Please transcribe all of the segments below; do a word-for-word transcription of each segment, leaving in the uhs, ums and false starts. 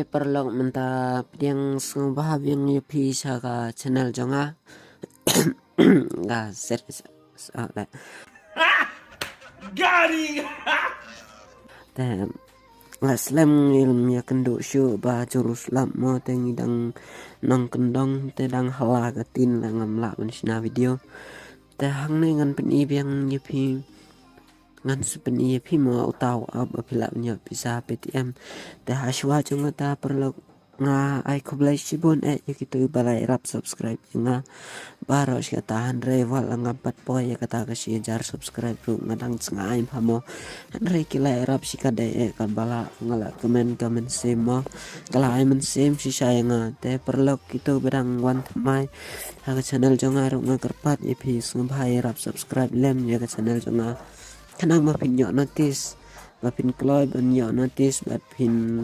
Paralok mynta pdiang sngewbha biang ïa phi sha ka channel jong nga. Nga set sa le. Gari. Te nga slem ngim ïa kynduh shuh ba jur slap mo te ngi dang nongkyndong te dang hala ka tin la ngam lah ban shna video. Te hangne ngan pyni biang ïa phi. Ngan sa pyni ïa phi mo uta u app ba phi lah ban ïoh pisa Paytm. Te ha shuwa jong kata paralok nga ai khublei shibun eh ïa kito ba la ïarap subscribe ïa nga. Baroh shi katta hynrei wat la ngam pat poi ïa kata ka shi hajar subscribe ruh nga dang sngewsih bha mo. Hynrei ki la ïarap shikatdei eh kaba la nga la kmen ka mynsiem mo. Ka la ai mynsiem shisha ïa nga te paralok kito ba dang wan thymmai ha ka channel jong nga ruh nga kyrpad ïa phi sngewbha ïarap subscribe lem ïa ka channel jong nga. Khnang ba phin ïoh notice ba phin kloi ban ïoh notice bad phin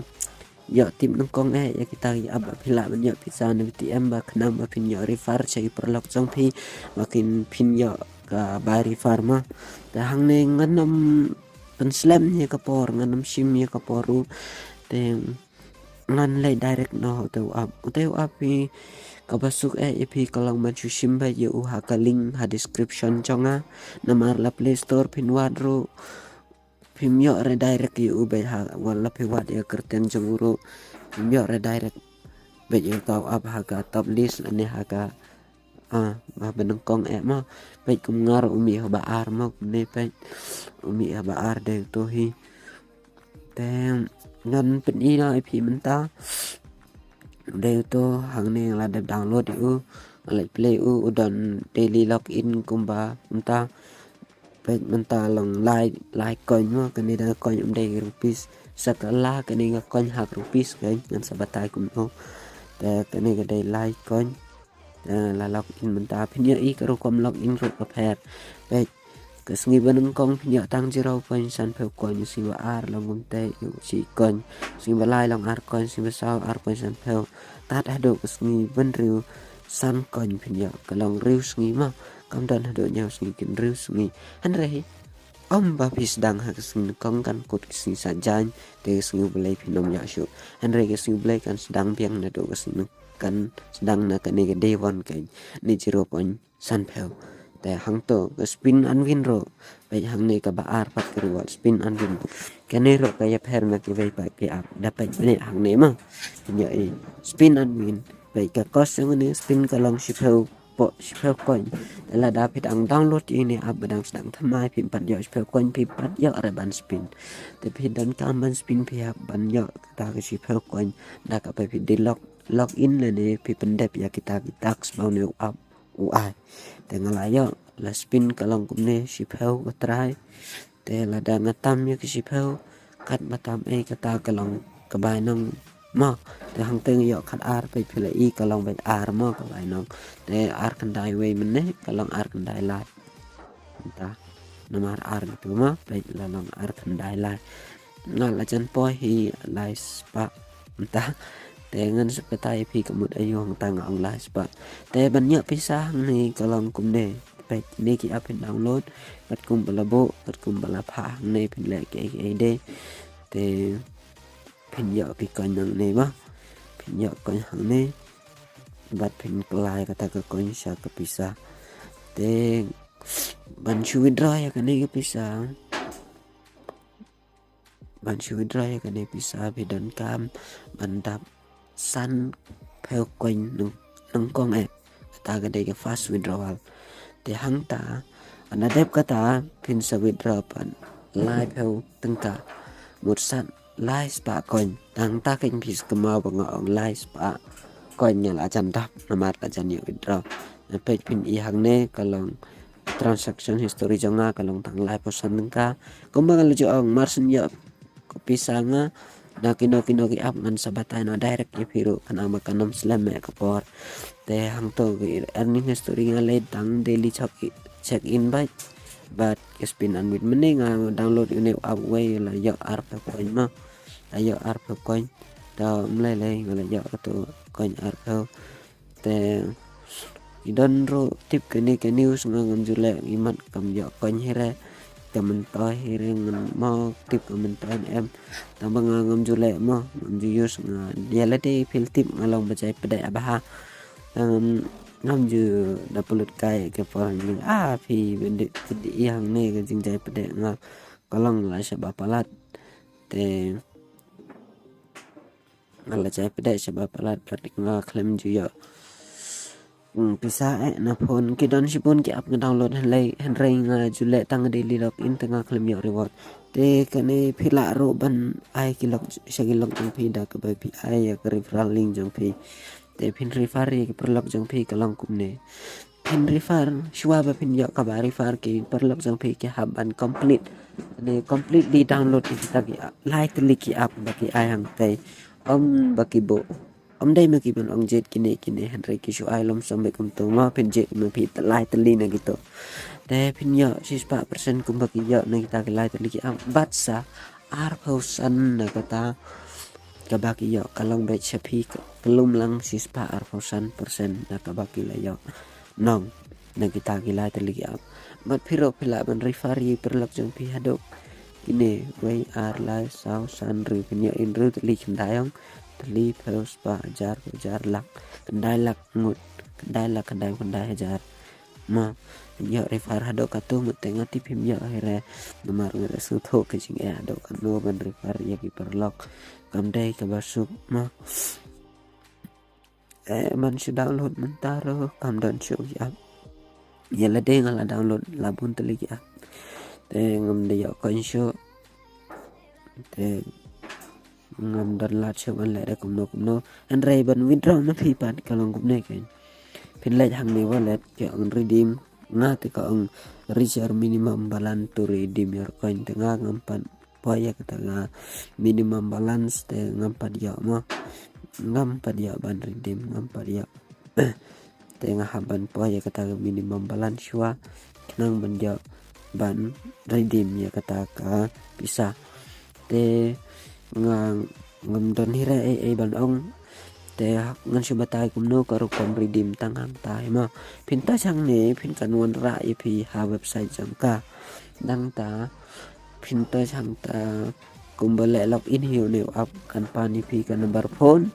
ïoh tip nyngkong eh ïa kita ki app ba phi lah ban ïoh pisa na Paytm ba khnang ba phin ïoh refer sha ki paralok jong phi ba kin phin ïoh ka bai refer ma. Te hangne ngan ym pynslem ïa ka por ngan ym shim ïa ka por ruh. Te ngan leit direct noh uta u app. Uta u app phi kaba suk eh ïa phi ka long ban shu shim beit ïa u ha ka link ha description jong nga. Namar la Play Store phin wad ruh phim ïoh redirect ïa u beit ha wat la phi wad ïa ka kyrteng jong u ruh phim ïoh redirect beit ïa uta u app ha ka top list lane ha ka ah ba nyngkong eh mo. Peit kum nga ruh u mih ha ba ar mo kumne peit u mih ha ba ar dei uto hi. Te ngan pyni noh ïa phi mynta. Dei uto hangne nga la dep download ïa u nga la play u u don daily login kumba mynta. Peit mynta long lai lai coin mo kane da coin um dei rupees. Sa ka la kane ka coin ha rupees coin ngan sa batai kumno. Te kane ka dei lai coin. Te la login mynta phin ïoh i ka rukom login ruh ka pher. Peit ka sngi ba nyngkong phin ïoh tang zero point san phew coin, sngi ba ar long kumte ïoh shi coin, sngi ba lai long ar coin, sngi ba saw ar point san phew. Tad haduh ka sngi ba hynriew san coin phin ïoh ka long hynriew sngi ma. Kam don haduh hynñiew sngi ki hynriew sngi. Hynrei ym ba phi sdang ha ka sngi nyngkong kan kut ka sngi sa jaiñ te ka sngi ba lai phin ym ïoh shuh. Hynrei ka sngi ba lai kan sdang biang naduh ka sngi nyng- kan sdang na kane ka day one kane zero point san phew. Te hangto ka spin and win ruh peit hangne kaba ar pat ka reward spin and win. Kane ruh ka ïapher na kiwei pat ki app da peit ne hangne ma. Ïa i spin and win peit ka cost jong kane spin ka long shiphew po shiphew coin. Te lada phi dang download ïa ine app ba dang sdang thymmai phim pat ïoh shiphew coin phim pat ïoh re ban spin. Te phi donkam ban spin phi hap ban ïoh kata ka shiphew coin da kaba phi dei log login lane phi pyndep ïa kita ki task ba une u app u ai. Te nga la ïoh la spin ka long kumne shiphew ka trai. Te lada nga tam ïa ka shiphew katba tam ei kata ka long ka bainong mo. Te hangta nga ïoh khat ar peit phi la i ka long beit ar mo ka bainong. Te ar khyndai wei mynne ka long ar khyndai lai. Mynta namar ar ngi tu mo peit la long ar khyndai lai. Nga la jan poi hi lai spah mynta. Te ngan sa batai phi ka mut aïu hangta nga ong lai spah. Te ban ïoh pisa hangne ka long kumne. Peit ne ki app phin download katkum ba la buh katkum ba la phah hangne phin leh kiei kiei de. Te phin ïoh ki coin hangne ma. Phin ïoh coin hangne bad phin kylla kata ka coin sha ka pisa. Te ban shu withdraw ïa kane ka pisa ban shu withdraw ïa kane pisa phi donkam ban dap san phew coin nyng- nyngkong eh. Kata ka dei ka first withdrawal. Te hangta ana dep kata phin sa withdraw pat lai phew tyngka. Mut san lai spah coin. Tang ta kein phi sa kynmaw ba nga ong lai spah coin nga la jan dap namar la jan ïa withdraw. Na peit phin i hangne ka long transaction history jong nga ka long tang lai phew san tyngka. Kumba nga la ju ong mar syn ïoh ka pisa nga na kino kino ki app ngan sa batai noh direct ïa phi ruh khnang ba kan ym slem eh ka por. Te hangto ki earning history nga leit tang daily check i- check in bad bad ka spin and win mynne nga download ïa une u app wei la ïoh ar phew coin ma. La ïoh ar phew coin. Te ym lei lei nga la ïoh kato coin ar phew. Te i don ruh tip kane ka news nga ngam ju leh i mat kam ïoh coin hi re. ka myntoi hi ring mo, tip ka myntoi em. Tang ba nga ngam ju leh mo, ngam ju use nga. Ïa lade phi la tip nga long ba jai pdeh bha. Tang ngam ju da pynlut kai ka por hangne. Ah, phi bendit pdeh hangne ka jingjai pdeh nga. Ka long la sha ba palat. Te nga la jai pdeh sha ba palat, palat nga khlem ju ïoh. Hmm, pisa eh na phone ki don shibun ki app nga download hynrei, hynrei nga ju leh tang daily login te nga khlem ïoh reward. Te kane phi lah ruh ban ai ki lok sha ki lok jong phi da kaba phi ai ïa ka referral link jong phi. Te phin refer ïa ki paralok jong phi ka long kumne. Phin refer, shuwa ba phin ïoh kaba refer ki paralok jong phi ki hap ban complete. Ne completely download ïa kita ki app, lai tylli ki app ba ki ai hangtai. Ym ba ki buh. Ym dei ma ki ban ong jied kine kine hynrei ki shu ai lum sum beit kumto mo, phin jied ma phi lai tylli na kito. Te phin ïoh shispah percent kumba ki ïoh na kita ki lai tylli ki app. Bad sa arphew san na kata kaba ki ïoh ka long beit sha phi ka, ka lum lang shispah arphew san percent na kaba ki la ïoh nong na kita ki lai tylli ki app. Bad phi ruh phi lah ban refer ïa ki paralok jong phi haduh kine, wei, ar, lai, saw, san, hynriew, phin ïoh hynriew tylli khyndai ong, tylli, phew, spah, hajar, hajar, lak, khyndai lak ngut, khyndai lak, khyndai, khyndai hajar. Ma, phin ïoh refer haduh katto ngut te nga tip phim ïoh hi re. Namar nga da sngewthuh ka jingeh haduh katno ban refer ïa ki paralok. Kam dei kaba suk ma. Eh, man shu download mynta ruh kam don shuh ki app. Ïa lade nga la download la bun tylli ki app. Te ngam da ïoh coin shuh. Te ngam don lad shuh ban leh da kumno kumno. Hynrei ban withdraw na phi pat ka long kumne kein. Phin leit hangne wallet ka ong redeem. Nga te ka ong reach your minimum balance to redeem your coin. Te nga ngam pat poi ïa kata ka minimum balance te ngam pat ïoh mo. Ngam pat ïoh ban redeem, ngam pat ïoh. Te nga hap ban poi ïa kata ka minimum balance shuwa khnang ban ïoh ban redeem ïa kata ka pisa. Te nga ngam don hi re ei ei ban ong. Te ngan shu batai kumno ka rukom redeem tang hangta hi mo. Phin touch hangne phin kan wanrah ïa phi ha website jong ka. Dang ta phin touch hangta kumba leh login hi une u app kan pan ïa phi ka number phone.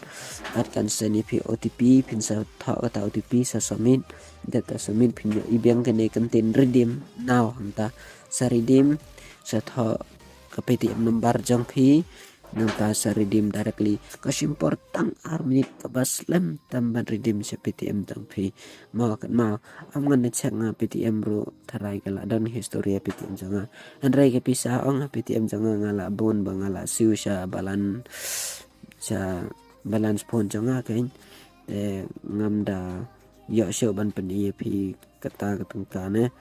Bad kan send ïa phi O T P, phin sa thoh kata O T P sa submit. Dep ta submit phin ïoh i biang kane kan tip redeem now hangta. Sa redeem sa thoh ka Paytm number jong phi. Nangta sa redeem directly. Ka shim por tang ar minit kaba slem tam ban redeem sha Paytm jong phi. Mo kat mo, am ngan da check nga Paytm ruh tharai ka la don history ha Paytm jong nga. Hynrei ka pisa ong ha Paytm jong nga nga la bun ba nga la siew sha balance, sha balance phone jong nga kein. Te ngam da ïoh shuh ban pyni ïa phi kata ka tyngka ne.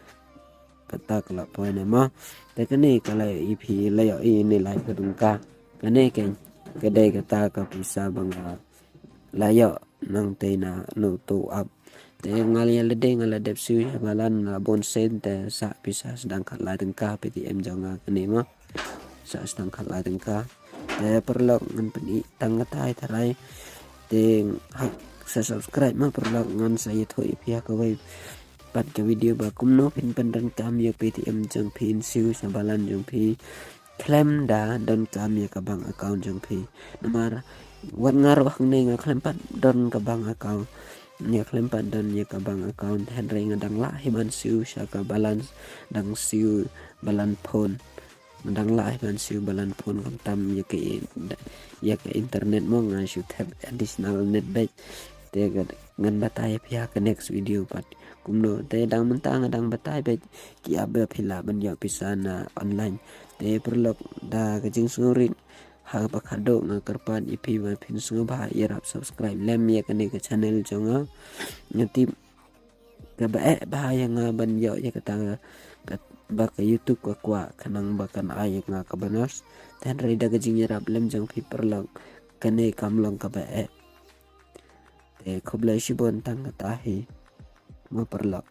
Kata ka la poi ne mo. Te kane ka la ïoh i phi la ïoh i ne lai ka tyngka. Kane kein ka dei kata ka pisa ba nga la ïoh nangta na uto u app. Te nga la ïa lade nga la dep siew sha balance la bun sien te sa pisa sdang khatlai tyngka Paytm jong nga kane mo. Sa sdang khatlai tyngka. Te paralok ngan pyni tang kata hi tharai. Te hap sa subscribe mo paralok ngan sa ïathuh ïa phi ha kawei pat ka video ba kumno phin pyndonkam ïa Paytm jong phi, siew sha balance jong phi khlem da donkam ïa ka bank account jong phi. Namar wat nga ruh hangne nga khlem pat don ka bank account. Nga khlem pat don ïa ka bank account hynrei nga dang lah hi ban siew sha ka balance, dang siew balance phone. Nga dang lah hi ban siew balance phone khamtam ïa ka in-, ïa ka internet mo, nga shu thep additional net beit. Te ka ngan batai ïa phi ha ka next video pat. Kumno te dang mynta nga dang batai beit ki app ba phi lah ban ïoh pisa na online. Te paralok da ka jingsngewrit ha ba khatduh nga kyrpad ïa phi ba phin sngewbha ïarap subscribe lem ïa kane ka channel jong nga. Nga tip kaba eh bha ïa nga ban ïoh ïa kata ka, ba ka YouTube ka kwah khnang ba kan ai ïa nga ka bonus. Te hynrei da ka jingïarap lem jong phi paralok kane kam long kaba eh. Te khublei shibun tang kata hi mo paralok.